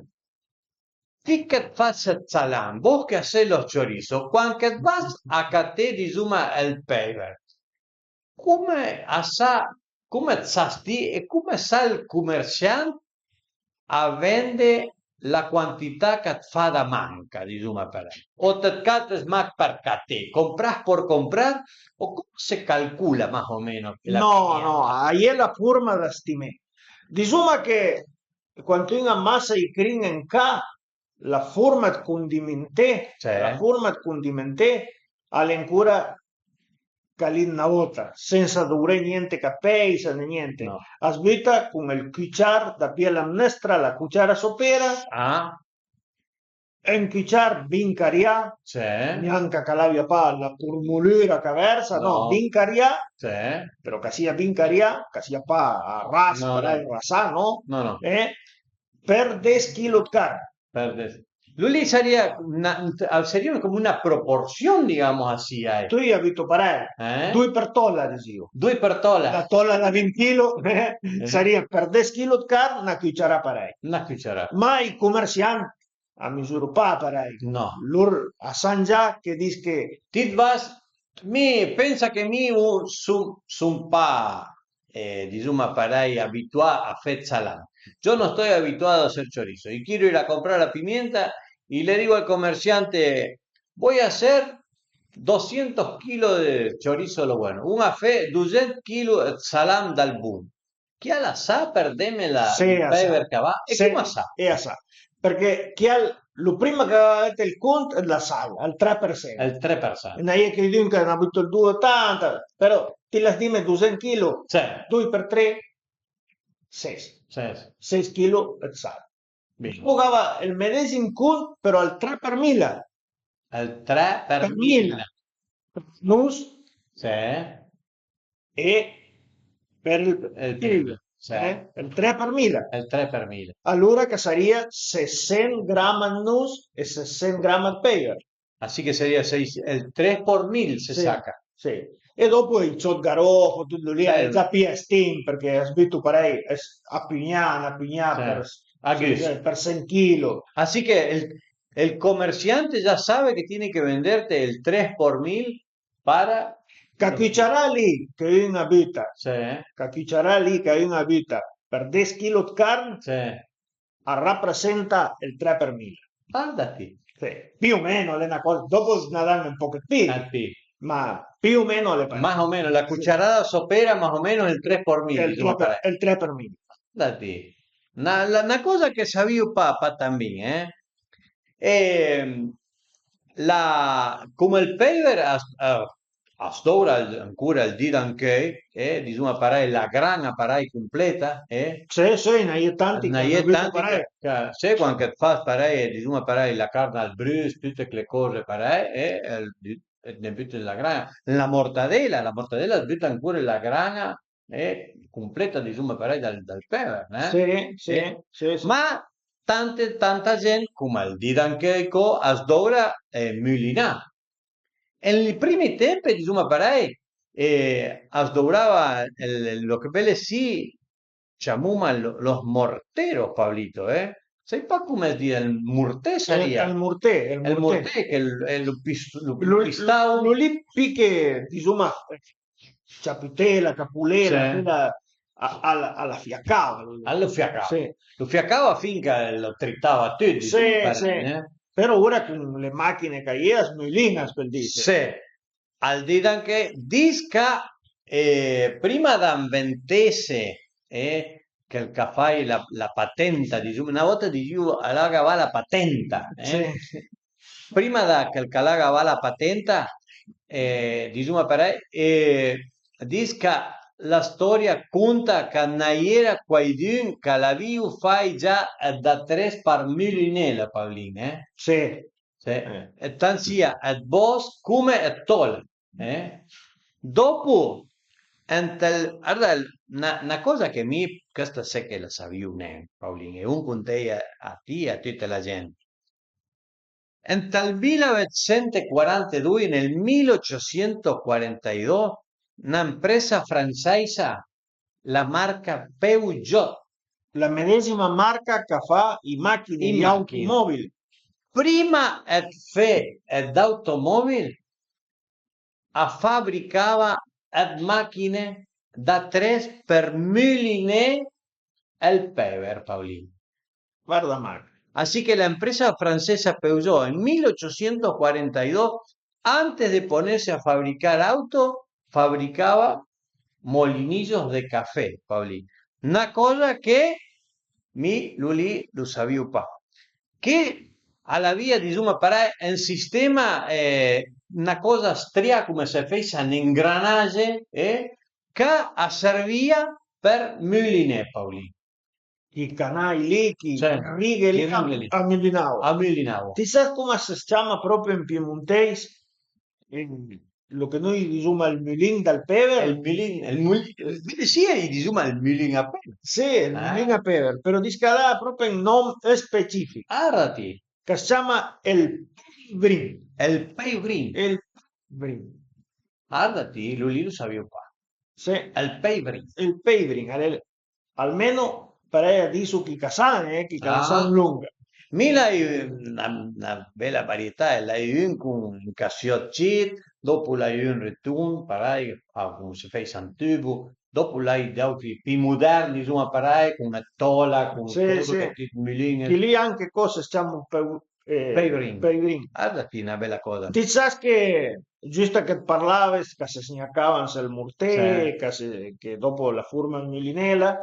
ti che fas ëd salam, vos che has los chorizo, quand che vas a caté, disoma, ël peiver, come a sa, come sas ti e come sa ël comersiant a vende la quantità ch'a të fa da manca, disoma parei? O të cates mach për caté, compras por comprar, o come se calcola más o meno la... No, no, a ie la forma da stimé. Disoma che quandu un amasa i crin an ca, la forma ëd condimenté, sì, la forma ëd condimenté a l'é ancora ch'a l'é ëd na vòta, sensa dovré gnente ch'a peisa né gnente. No. As buta con ël cuciar, dapì a la mnestra, la cuciara sopera, ah, un cuciar bin carià, sì, gnanca ch'a l'abia pa la purmulura ch'a versa, no, no, bin carià, sì, però ch'a sia bin carià, ch'a sia pa a ras, no, parei, no, rasà, no? No, no. Eh? Për des chilo ëd carn. Për des. Lu lì sarìa na, a sarìa come una proporsion, digamos asì, eh. Tui a buto parei, eh? Doi për tola, disìo. Doi për tola. La tola da vint chilo, eh, eh, sarìa për des chilo ëd carn, na cuciarà parei. Na cuciarà. Ma i comersiant a misuro pa parei. No. Lor a san già che dis che... Ti it vas, mi pensa che mi u-, sun, sun pa, eh, disoma parei, abituà a fe ëd salam. Yo no estoy habituado a hacer chorizo. Y quiero ir a comprar la pimienta y le digo al comerciante, voy a hacer doscientos kilos de chorizo de lo bueno. Un a fe dosent chilo ëd salam dal bon. Chi a la sa për deme la, sì, ël peiver ch'a va? E sì, come a sa? E a sa. Përchè chi a, lo prima ch'a va vëdde ël cont ëd la sal, al tre për sent. Ël tre për sent. N'a ie quaidun ch'a na buta ël do otanta, però ti l'has dime dosent chilo, sì, doi për tre, ses. Ses. Ses chilo ëd sal. Bin. Dopo a va ël medesim cont, però al tre për mila. Al tre për mila. Për mila. Nus. Sì. E për ël, ël peiver, sì, eh? Ël tre për mila. Ël tre për mila. Alora ch'a sarìa sessent gram ëd nus e sessent gram ëd peiver. Así che sarìa sei, ël tre për mil se saca. Sì. E dopo i ciot garofo, tut lì, al e già pì a stim, përchè as buto parei a pugnà, na pugnà për, a gust, për sent chilo. Así che ël, ël comerciante già sabe che tiene que venderte el tres por mil para... Ca cuciarà lì che un a buta, sì, ca cuciarà lì che un a buta për des chilo ëd carn, sì, a rapresenta ël tre për mila. Guarda ti. Sì. Più o meno al e na coza, dopo na dan un poch ëd pì, ma più o meno al e parei. Más o meno, la cuciarada sopera más o meno el tres por mil, ël disoma tre për, parei, ël tre për mila. Guarda ti. Na, la, na coza che savìo pa, pa tan bin, eh. E la, come ël peiver a, a, a s'doura ancora ël di d'ancheuj, eh, disoma parei, la gran-a parei completa, eh. Sì, sì, n'a ie tanti, n'a ie tanti parei. Che, che, sì, quand che it fas parei, disoma parei, la carn al brus, tute chele coze parei, eh, e ne bute la gran-a. La mortadela, la mortadela as buta ancora la gran-a, eh, completa, disoma parei, dal, dal peiver, eh. Sì, sì, eh, sì, sì. Ma tante, tanta gent, come ël di d'ancheuj, a s'doura, eh, mulinà. En i primi temp, disoma parei, eh, as dourava ël, ël, lo che vële sì, ciamoma lo, los morteros, Pablito, eh? Sai pa come as dis, ël morté sarìa. Ël, ël morté, ël morté. Ël morté che ël, ël pis-, lo, lo, lo pistau. Lo lì pì che, disoma, ciaputela, capulena, sì, quela a, a, a la fiacava, lu. A lo fiacava. Sì. Lo fiacava fin che lo tritava tut, sì, disoma parei, sì, eh? Però ora con le machine ch'a ie, as mulin-a, as pöl dise. Sì. Al di d'ancheuj, dis ca, eh, prima da inventese, eh, chel ch'a fai la, la patenta, disoma, na vòta disìo, a l'ha gavà la patenta, eh? Sì. Prima da chel ch'a l'ha gavà la patenta, eh, disoma parei, eh, dis ca la storia a conta ca n'a iera quaidun ch'a l'avìo fai già da tres për mulinela, Paulin, eh? Sì. Sì. E tant sia ëd bòsch come ëd tòla, eh? Dopu, ënt ël, arda, na, na coza che mi, chësta se che la savìu nen, Paulin, e un conteje a ti e a tüta la gent. Ënt ël mila vëtsent e quarantedui, nel mila ochociento quarantedoi, na ëmpresa franseisa, la marca Peugeot, la medesima marca ch'a fa i machine, i machine, i automobili. Prima ëd fe ëd automobil, a fabricava ëd machine d'atres për müliné ël pever, Paulin. Guarda, Marc. Así que la empresa francesa Peugeot en mil ochocientos cuarenta y dos, antes de ponerse a fabricar auto, fabricaba molinillos de café, Paulin. Na coza che mi lu lì lu savìu pa. Che a l'avìa, dizuma parei, un sistema, eh, na coza strià, come se a fess un engranage, eh, ch'a servìa për müliné, Paulin. Chi canai lì, chi, sì, righe lì, chi righe lì a mülinavo. A mülinavo. Ti sas cum as ciama propi an piemunteis? Eh, lo che noi dizuma ël mülin dal pever. Ël mülin, ël mülin, sì, i dizuma ël mülin a pever. Sì, ël mülin a pever, però dis ch'a l'ha propi un nom specifich. Arda ti. Ch'as ciama ël peivrin. Ël peivrin. Ël peivrin. Arda ti, lu lì lu savìu pa. Sì. Ël peivrin. Ël peivrin, al e Almeno parei a disu chi ch'a san, eh, chi ch'a la san lunga. Mi l'hai na, na bela varietà, l'hai un cun un casiot cit, dopu l'hai un retund, parei, a, cum se fess an tubo, dopu l'hai d'auti pi muderni, dizuma parei, cun ëd tòla, cun, sì, sì, che ti mülin. Chi lì anche cos as ciama peu-, eh, peivrin. Peivrin. Arda ti, na bela coza. Ti sas che giüst che të parlave, ch'a se sgnacava an sël murté, sì, ch'a se, che dopu la furma an mülinela,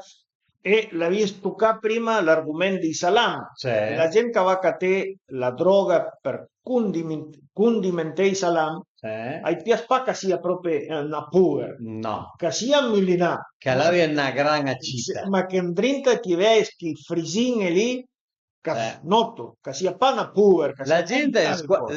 e l'avìe tucà prima l'argument dij salam. Sì. La gent ch'a va caté la droga për condimen-, condimenté ij salam, sì, a-j pias pa ch'a sia propi, eh, na puer. No. Ch'a sia mülinà. Ch'a l'abia na gran-a cita. Sì, ma che andrinta ti veis chi frisin-e lì, ch'a, eh, noto, ch'a sia pa na puer, ch'a sia, la gent,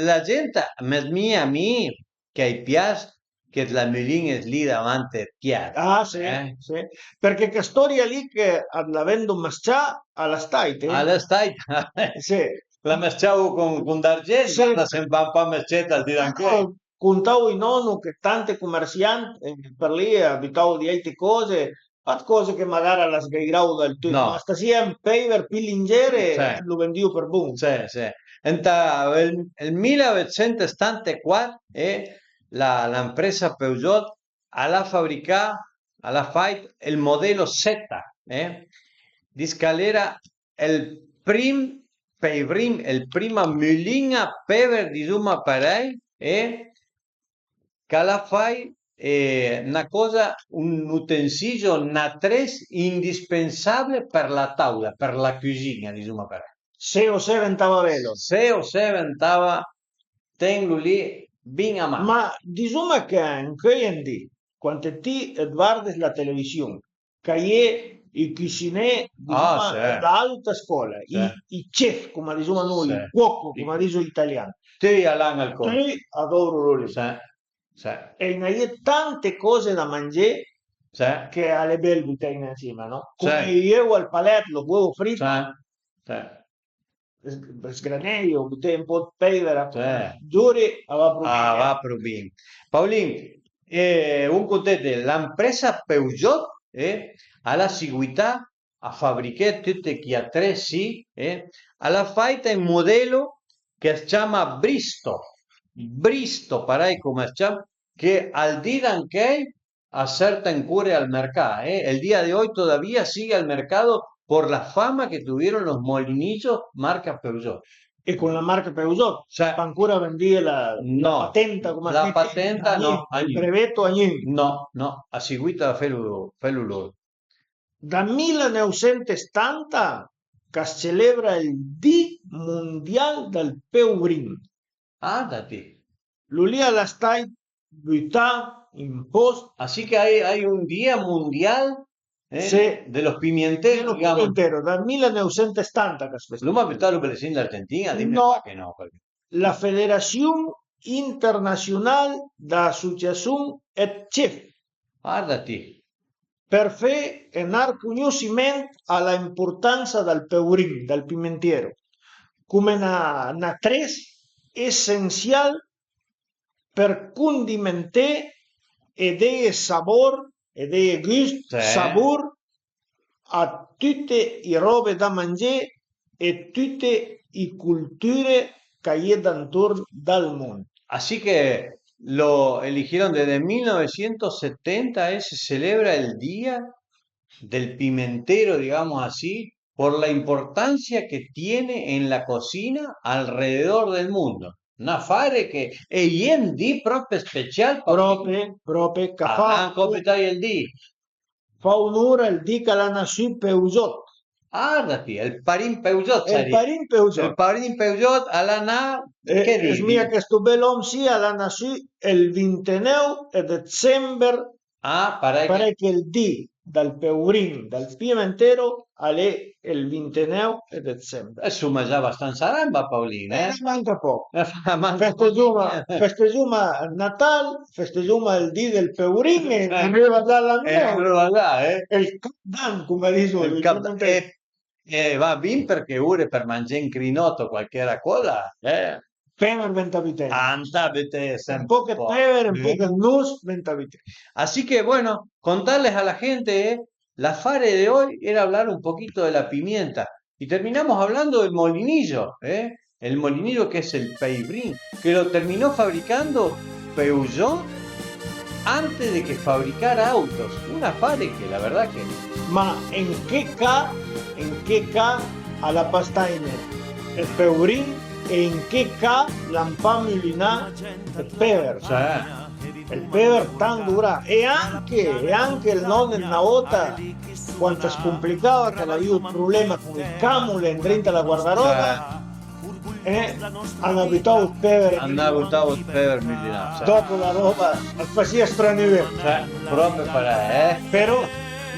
la gent, me, mi, a mi ch'a-j pias che t'la mülin-e lì davant ëd chiel. Ah, sì, eh? Sì. Përchè chë storia lì ch'a la vendo mës-cià, a l'é stàita, eh? A l'é stàita. Sì. La mës-ciavo cun, cun d'argent, sì, ma se an va pa mës-ceta ël di d'anche. Contavo ij nonu che tante comersiant, eh, për lì a butavo di àite coze, pa 'd coze che magara a la sgairavo dal tut, no, ma a stasìa ën peiver pi lingere, sì, lu vendìo për bun. Sì, sì. Ëntà ël, ël mila vëtsent e setantaquat, eh, la, l'empresa Peugeot a l'ha fabricà, a l'ha fàit ël modelo Z, eh. Dis ch'a l'era ël prim peivrin, ël prima mülin-a a pever, dizuma parei, eh, ch'a l'ha fàit, eh, na coza, un utensilio, n'atres indispensable për la taula, për la cüzin-a, dizuma parei. Se o se ventava velo. Se o se ventava tenlu lì bin a man. Ma dizuma che ancheuj an di, quand ti it vardes la television, ch'a-i é ij cusiné, dizuma, ah, sì, da alta scòla, sì, ij, ij chef, coma dizuma noi, sì, ij cuoco, sì, coma a diso j'italian. Tüi a l'han ël còs. Tüi a dovru lì. Sì, sì. E a-i n'a-i é tante coze da mangé, sì, che a l'é bel buteine ansima, no? Sì. Come j'euv al palèt, l'uovo frit. Sì, sì. S-, sgraneje, buteje un po 'd peiver, sì, giuri, a va pro bin. A va pro bin. Paulin, eh, un contet, l'empresa Peugeot, eh, a l'ha siguità a fabriché tüte chi atres, eh, a l'ha fàit un modelo ch'as ciama Bristo. Bristo, parei coma as ciama, che al di d'ancheuj a sert ancora al mercà, eh? El día de hoy todavía sigue al mercado por la fama que tuvieron los molinillos marca Peugeot. E con la marca Peugeot, sì, fa ancora vendì la, la, no, patenta, come la si dice? Patenta, no, a gnün. Il brevetto a gnün. No, no, a seguita a felu, felu loro. Da millenovecentossetanta ch'as celebra il Dì Mondial dal Peuvrin. Arda ti. Lu lì a l'é stàit butà an post. Así que hay, hay un día mundial, eh, sì, de los pimienteros, de los, digamos. Pimienteros, dal millenovecentossetanta ch'as festa. L'uma butalo belessì an Argentina, dime, no, pa che no, perché la Federassion Internassional d'Associassion dë Cef. Varda ti. Për fé un arconossiment a la importansa dël peurin, dël pimentiero, come na, na tres essensial për condimenté e deie sabor, e deie gust, sì, sabor a tute i robe da mangé e tute i culture ch'a-i é d'antorn dal mond. Así que lo eligieron desde mil novecientos setenta, eh, se celebra el Día del Pimentero, digamos así, por la importancia que tiene en la cocina alrededor del mundo. Un afare che, e a-i é un di pròpi special, pròpi, pròpi, ch'a fa, ah, anche ël di, fa onor al di ch'a l'ha nassù Peuzot. Arda ti, ël parin Peuzot, ël parin Peuzot. Ël parin Peuzot a l'ha na-, eh, che di? Mia che sto bel òm sì a l'ha nassù ël vinteneuv dë dësember. Ah, parèj che, parèj che ël di dal peurin, dal pimentero, a l'é ël vinteneuv dë dësember. E soma già abastansa a ramba, Paolin, eh? Eh, manca pòch. Eh, manca pòch. Festegoma, festegoma Natal, festegoma ël di dël peurin e, eh, ariva già la neu. Ariva già, eh? E ël cap d'an, come a diso, ël cap d'an. Eh, va bin, përchè ore për mangé un crinòt o qualchera còsa, eh. Pever venta buté. Anta buté sempre un pòch dë pever, un pòch dë nos venta buté. Así que, bueno, contarles a la gente, eh, l'afare de hoy era hablar un poquito de la pimienta y terminamos hablando del molinillo, eh, el molinillo que es el peibrin, que lo terminó fabricando Peugeot antes de que fabricara autos, un afare que la verdad que... Ma en che ca, en che ca a l'ha pa stà ël peurin e en che ca l'han pa mulinà ël pever? Cioè, ël pever tant durà. E anche, e anche ël nòno dë na vòta, quand as complicava, ch'a l'avìo ël problema con le camole andrinta a la guardaroba, eh, andavo a butavo ël pever. Andavo a butavo ël pever, mi di là, sì. Dopo la roba a fasìa stranure. Sì, pròpi parèj, eh. Però,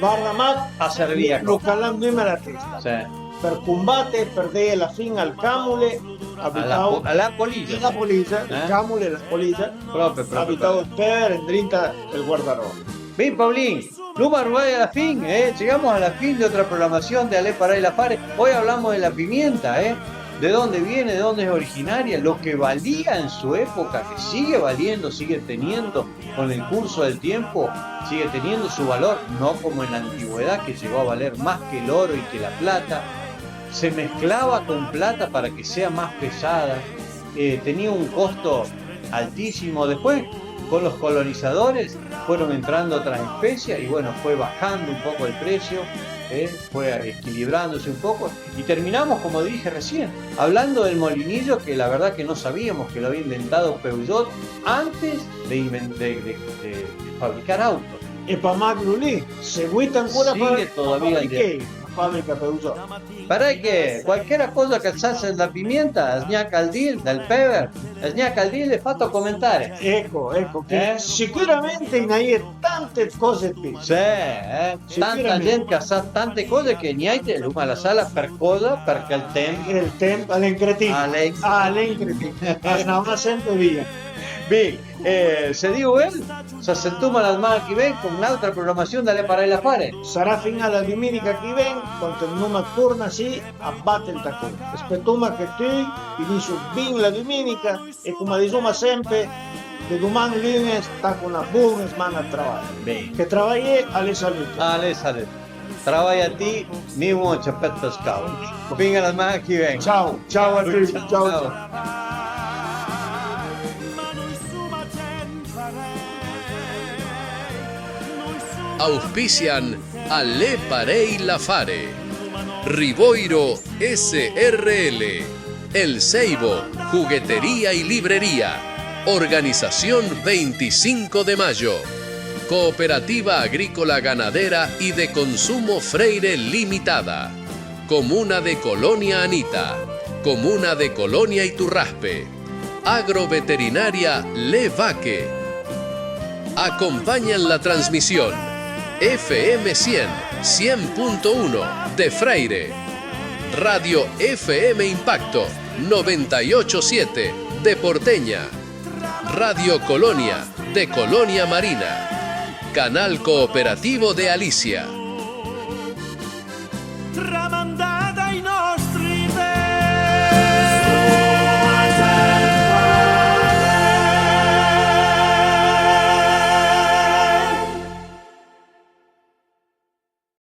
varda, ma a servìa, lo ca l'ha andù a la testa. Sì. Për combate, për deje la fin al camole, a butavo la polisa. La polisa, eh? Ël camole, la polisa. Pròpi, pròpi. A butavo ël pever andrinta ël guardaroba. Bin, Paulin, l'oma arivà a la fin, eh? Llegamos a la fin de otra programación de Alé Pará el Afare. Hoy hablamos de la pimienta, ¿eh? De dónde viene, de dónde es originaria, lo que valía en su época, que sigue valiendo, sigue teniendo con el curso del tiempo, sigue teniendo su valor, no como en la antigüedad que llegó a valer más que el oro y que la plata. Se mezclaba con plata para que sea más pesada, eh, tenía un costo altísimo. Después, con los colonizadores, fueron entrando otras especias y bueno, fue bajando un poco el precio, eh, fue equilibrándose un poco y terminamos, como dije recién, hablando del molinillo, que la verdad que no sabíamos que lo había inventado Peugeot antes de inven-, de, de, de fabricar autos. E pa mach lo lì, seguita ancora. Sigue todavía el día. Fàbrica Peugeot. Parèj che qualchera còsa ch'a s'fasa da pimienta, a-i é gnanca ël dì, dël pever, a-i é gnanca ël dì, l'hai fato comentare. Ecco, ecco, che, eh? Sicuramente a-i na j'é tante còse pi. Sì, eh? Tanta gent ch'a sa tante còse che niente, l'oma lassala për còsa, përchè ël temp. Ël temp a l'é un cretin. A l'é, a l'é un cretin. A s'na va sempre via. Bin, e se Dio völ, së sentoma la dman ch'a ven con n'àutra programasiun da Alé Pará el Afare. Sarà fin-a la duminica ch'a ven, quand andoma torna sì a bate ël tacon. Spetoma che tut finìsso bin la duminica e, coma disoma sempre, de doman lunes taca na bon-a sman-a dë travaj. Bin. Che travajé a l'é salute. A l'é salute. Travaja ti, mi vo ciapé ël pescado. Fin-a la dman ch'a ven. Ciao, ciao a tuti. Ciao, ciao. Auspician Alé Pará el Afare, Rivoiro S R L, El Ceibo, Juguetería y Librería, Organización veinticinco de Mayo, Cooperativa Agrícola Ganadera y de Consumo Freire Limitada, Comuna de Colonia Anita, Comuna de Colonia Iturraspe, Agroveterinaria Le Vaque. Acompañan la transmisión F M cien, cien punto uno de Freire, Radio F M Impacto noventa y ocho siete, de Porteña, Radio Colonia de Colonia Marina, Canal Cooperativo de Alicia.